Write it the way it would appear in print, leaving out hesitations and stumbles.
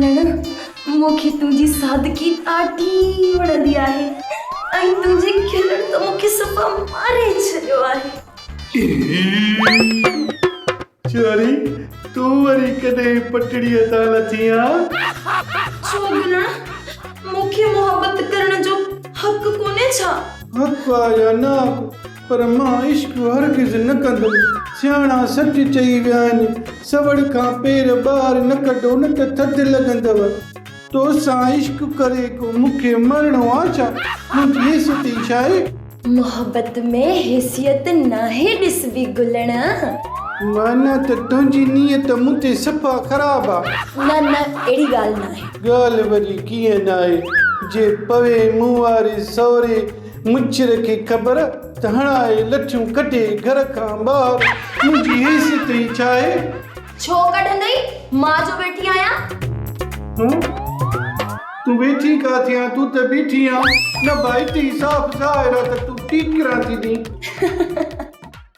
گلڻ، مون کي تنهنجي سادگي ڏاڍي وڻندي آهي ۽ تنهنجي کلڻ ته مون کي صفا ماري ڇڏيو آهي. ڇوري، تون وري ڪڏهن پٽڙيء تان لٿي آن؟ ڇو گلڻ، مون کي محبت ڪرڻ جو حق ڪونهي ڇا؟ حق آ يا نه حق، پر مان عشق هرگز نه ڪندم. سياڻا سچ چئي ويا آهن، سوڙ کان پير ٻاهر نه ڪڍو نه ته ٿڌ لڳندؤ. توسان عشق ڪري ڪو مون کي مرڻو آ ڇا؟ منهنجي حيثيت ئي ڇا آهي؟ محبت ۾ حيثيت ناهي ڏسبي گلڻ. معنيٰ ته تنهنجي نيت مون تي صفا خراب آ. نه نه اهڙي ڳالهه ناهي. ڳالهه وري ڪيئن ناهي، جي پوي مون واري سوري مڇر کي خبر ته هڻائي لٺيون ڪڍي گهر کان ٻاهر، منهنجي حيثيت ئي ڇا آهي؟ ڇو ڪڍندئي، مان جو ويٺي آهيان. هون، تون ويٺي ڪاٿي آن، تون ته بيٺي آن. نه ڀائي، هتي ئي صاف ظاهر آ ته تون ٽيڪران ٿي ڏين.